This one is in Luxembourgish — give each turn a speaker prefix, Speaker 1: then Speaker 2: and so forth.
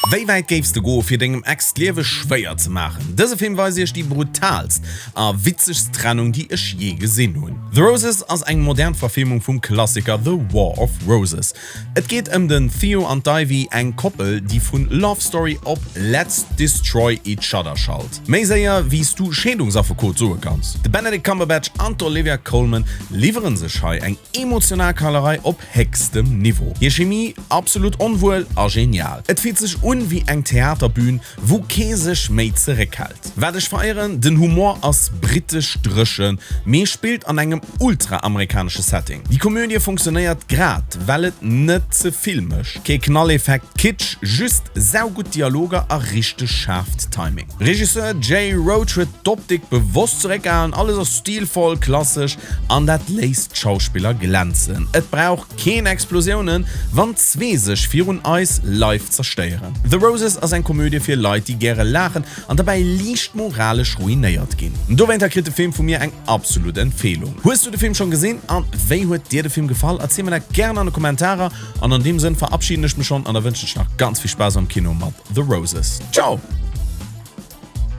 Speaker 1: Wéi wäit géifs de goe fir dengem Ex d'Liewe schwéier ze maachen? Dëse Film weist iech déi brutaalst a witzegst Trennung déi ech jee gesinn hunn. The Roses ass eng modern Verfilmung vum Klassiker The War of Roses. Et geet ëm den Theo an d'Ivy, eng Koppel déi vun Love Story op Let's Destroy Each Other schalt. Méi séier wéi s du Scheedungsaffekot soe kanns. De Benedict Cumberbatch an d'Olivia Colman liwweren sech hei eng emotional Keilerei op héchstem Niveau. Hir Chemie absolut onwuel a genial. Et fillt sech un wéi eng Theaterbühn, wou kee sech méi zeréckhält. Wat ech feieren, den Humor ass britesch dréchen, mee spillt an engem ultra-amerikanesche Setting. Déi Komödie funktionéiert grad well et net ze vill mécht. Kee Knalleffekt, Kitsch, just saugutt Dialoger a richteg schaarft Timing. Regisseur Jay Roach huet d'Optik bewosst zeréckgehalen, alles ass stilvoll, klassesch an dat léisst d'Schauspiller glänzen. Et brauch keen Explosiounen, wann zwee sech virun eis live zerstéieren. The Roses ass eng Komödie fir Leit, déi gäre laachen an derbäi liicht moralesch ruinéiert ginn. Dowéinter kritt de Film vu mir eng absolut Empfehlung. Hues du de Film schonn gesinn an wéi huet dir de Film gefall? Erziel mir dat gären an de Kommentarer an an deem Sënn verabschieden ech mech schonn an da wënschen ech nach ganz vill Spaass am Kino mat The Roses. Ciao!